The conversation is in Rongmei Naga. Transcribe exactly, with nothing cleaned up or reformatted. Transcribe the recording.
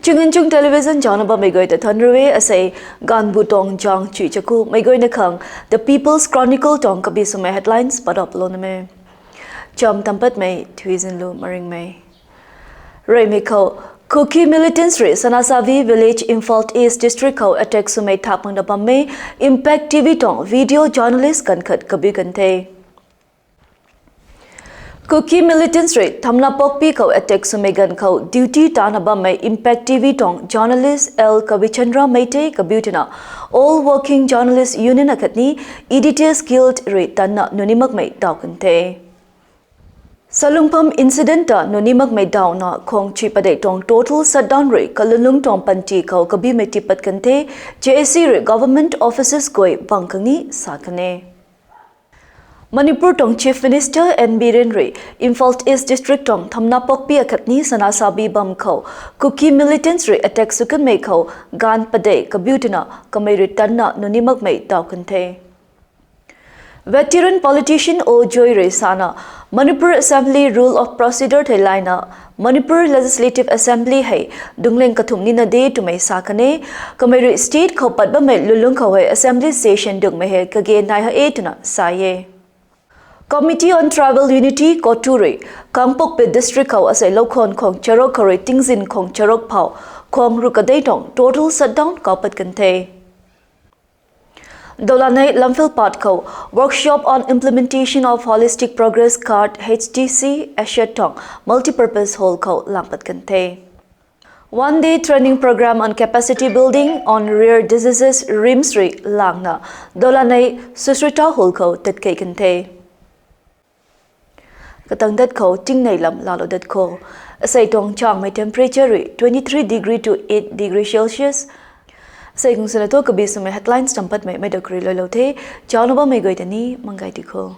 Chinganchung Television chana bammei guay ta thanc rui e. Asei ganvbu tuang chang chui chaku mei guayna khang The People's Chronicle tuang kabi swmei headlines padap lou na me. Cham tampatmei Thuizinlu Maringmei. Reymei khou, Kuki militants rui Sanasabi village, Imphal East district khou attack swmei thak makna bammei Impact T V tuang video journalist ganv khat kabiu kan the. Kuki militants rui Thamnapokpi khou attack swmei ganv khou duty tana bammei Impact T V tuang journalist L Kavichandra Meitei kabiu twna All Working Journalist Union akhatni Editors Guild rui tanna nuni makmei daw kan the. Salungpham incident ta nuni makmei dawna khang chui padeih tuang total shutdown rui kalulung tuang panty khou kabiumei tipat kan the. J A C rui government offices guay bang khang ni sa kan e. Manipur tuang Chief Minister N Biren rui Imphal East district tuang Thamnapokpi akhatni Sanasabi bam khou Kuki militants rui attack sw kanmei khou ganv padeih kabiu twna kamei rui tanna nuni makmei daw kan the. Veteran politician O Joy rui sana, Manipur Assembly Rule of Procedure theilayna Manipur Legislative Assembly hei dungling kathumh nina de twmei sa kan e. Kamei rui state khou pat bammei lulung khou hei Assembly session dungmei hei kage nai ha e twna sa e. Committee on Tribal Unity, COTU rui Kangpokpi district khou asei loukhwan khwang charuk khou rui tingzin khwang charuk phou khwang ruk kadei tuang total shutdown kaupat kan the. Dolanei Lamphel Pat khou Workshop on Implementation of Holistic Progress Card, H T C, Ashet tuang Multipurpose Hall khou langpat kan the. One day training program on capacity building on rare diseases, RIMS rui langna Dolanei Sushrita Hall khou tatkei kan the. Katang dat khou tingnei lam laalou dat khou. Asei tuang changmei temperature rui twenty three degree to eight degree Celsius. Asei kung swna thu kabi swmei headlines tampatmei mei dok rui loilou the. Chana bammei guay ta ni manggai di khou.